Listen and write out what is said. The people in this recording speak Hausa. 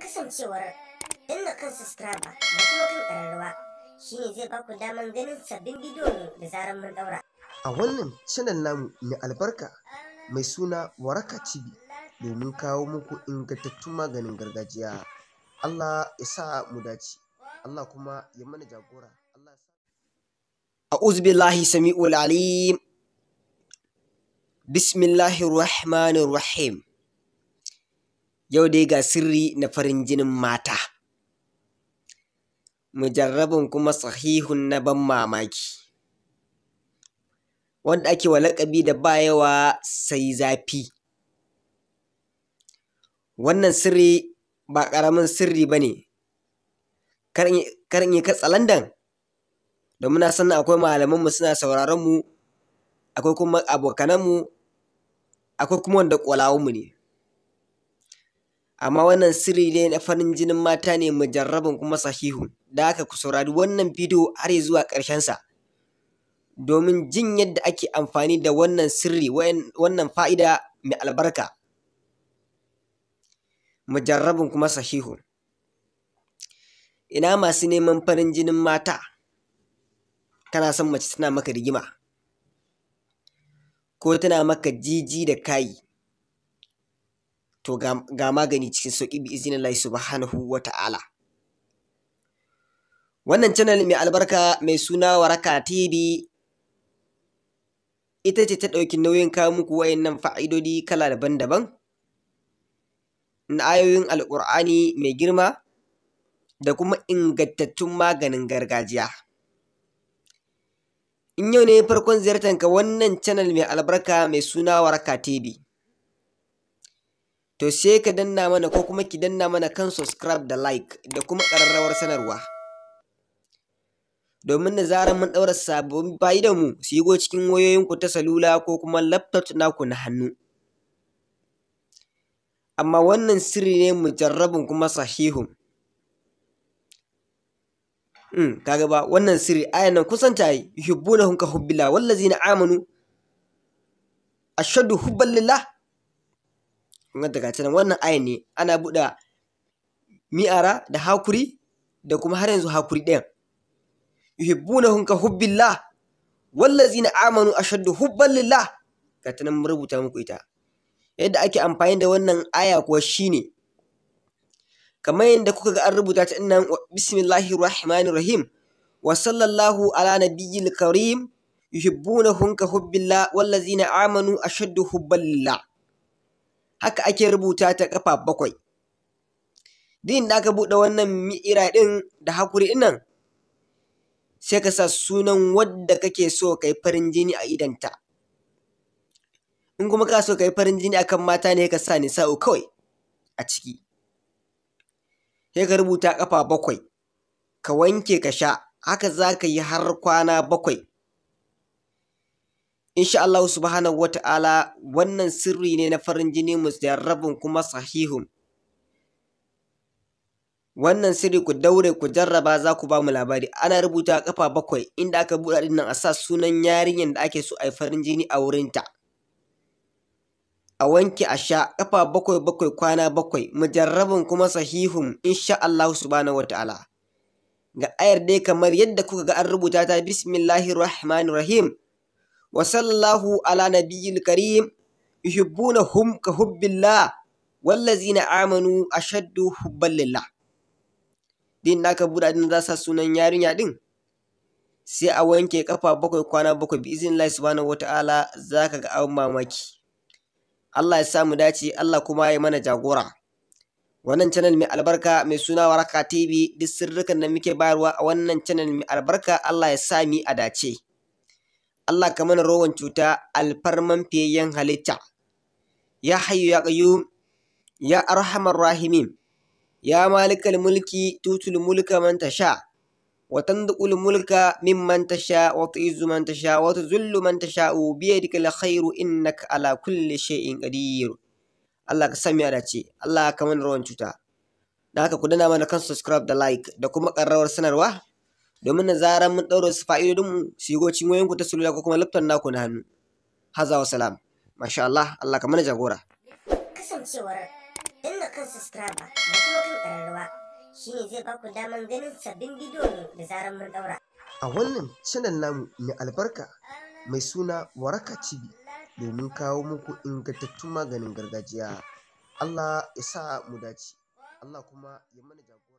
Kasancewar danna kan subscribe da kuma kan ƙararrawa shine zai baku daman ganin sabbin bidiyon mu da zarar mun ɗaura. A wannan channel namu mai albarka mai suna Waraka TV, domin kawo muku ingantattun maganin gargajiya. Allah ya sa mu dace, Allah kuma ya mana jagora. Allah ya sa. أعوذ بالله السميع العليم. بسم الله الرحمن الرحيم. Yau dai ga sirri na farin jinin mata, mujarrabin kuma sahihun na ban mamaki, wanda ake wa laƙabi da ba yawa sai zafi. Wannan sirri ba ƙaramin sirri ba ne, kar in yi katsalandan, domin na san akwai malamanmu suna sauraron mu, akwai kuma abokananmu, akwai kuma wanda ƙwalawanmu ne. Amma wannan sirri ne na farin jinin mata ne, mujarrabin kuma sahihun. Da haka ku saurari wannan bidiyo har zuwa ƙarshensa domin jin yadda ake amfani da wannan sirri, wannan fa'ida mai albarka, mujarrabin kuma sahihun. Ina masu neman farin jinin mata? Kana son mace tana maka rigima ko tana maka jiji da kayi, to ga magani cikin sauƙi bi iznillahi subhanahu wa ta'ala. Wannan channel mai albarka mai suna Waraka TV ita ce ta ɗauki nauyin kawo muku wayannan fa'idodi kala daban-daban na ayoyin Alƙur'ani mai girma da kuma ingantattun maganin gargajiya. In yau ne farkon ziyartanka wannan channel mai albarka mai suna Waraka TV, to sai ka danna mana ko kuma ki danna mana kan subscribe da like da kuma ƙararrawar sanarwa, domin da zarar mun ɗaura sababbin fa'idanmu su shigo cikin wayoyinku ta salula ko kuma laptop naku na hannu. Amma wannan sirri ne mujarrabin kuma sahihun. Kaga ba wannan sirri, ayan nan kusan ta yi yuhibbunahum ka hubbillah wallazina amanu ashaddu hubban lillah. Kun ga daga nan wannan ayan ne ana buɗe mi'ara da hakuri da kuma har yanzu hakuri ɗayan. Yuhibbunahum ka hubbillah wallazina amanu ashaddu hubban lillah. Ga ta nan mun rubuta muku ita. Yadda ake amfani da wannan aya kuwa shine kamar yadda kuka ga an rubuta ta nan, bismillahir rahmanir rahim wa sallallahu ala nabiyyil karim yuhibbunahum ka hubbillah wallazina amanu ashaddu hubban lillah. Haka ake rubuta ta kafa 7. Din da aka buɗe wannan mi'ira ɗin da hakuri ɗin nan, sai ka sa sunan wadda kake so ka yi farin jini a idonta. In kuma ka so ka yi farin jini akan mata ne, ka sa nisa'u kawai a ciki. Sai ka rubuta kafa 7, ka wanke ka sha, haka za ka yi har kwana 7. Insha Allah subhanahu wa ta'ala, wannan sirri ne na farin jini mujarrabin kuma sahihun. Wannan sirri ku daure ku jarraba, za ku ba mu labari. Ana rubuta kafa 7 inda aka buɗe ɗin nan, a sa sunan yarinyar da ake so a yi farin jini a wurinta. A wanke a sha kafa 7 7 kwana 7, mujarrabin kuma sahihun insha Allah subhanahu wa ta'ala. Ga ayar dai kamar yadda kuka ga an rubuta ta, bismillahir rahmanir rahim wa sallallahu ala nabiyyil karim yuhibbunahum ka hubbillah wallazina amanu ashaddu hubban lillah. Din da aka buɗe din za sa sunan yarinya din, sai a wanke kafa 7 kwana 7 bi iznillahi subhanahu wa ta'ala, za ka ga abin mamaki. Allah ya sa mu dace, Allah kuma ya mana jagora. Wannan channel mai albarka mai suna Waraka TV, duk sirrukan da muke bayarwa a wannan channel mai albarka, Allah ya sa mu a dace. Allah ka mana rowan cuta alfarman fiyayyen halitta. Ya hayyu ya qayyum ya arhamar rahimin ya malikal mulki tutul mulka man tasha wa tanzu'ul mulka mimman tasha wa tu'izzu man tasha wa tuzillu man tasha'u biyadikal khairu innaka ala kulli shay'in qadir. Allah ka sami a dace, Allah ka mana rawan cuta. Da haka ku danna mana kan subscribe da like da kuma ƙararrawar sanarwa, domin da zarar mun ɗaura su fa'idodinmu su yi gocin wayoyinku ta salula ko kuma laptop naku na hannu. Haza wa salam. Masha Allah, Allah ka mana jagora. Kasancewar danna kan subscribe da kuma kan ƙararrawa shine zai baku daman ganin sabbin bidiyon da zarar mun ɗaura. A wannan channel namu mai albarka mai suna Waraka TV domin kawo muku ingantattun maganin gargajiya. Allah ya sa mu dace, Allah kuma ya mana jagora.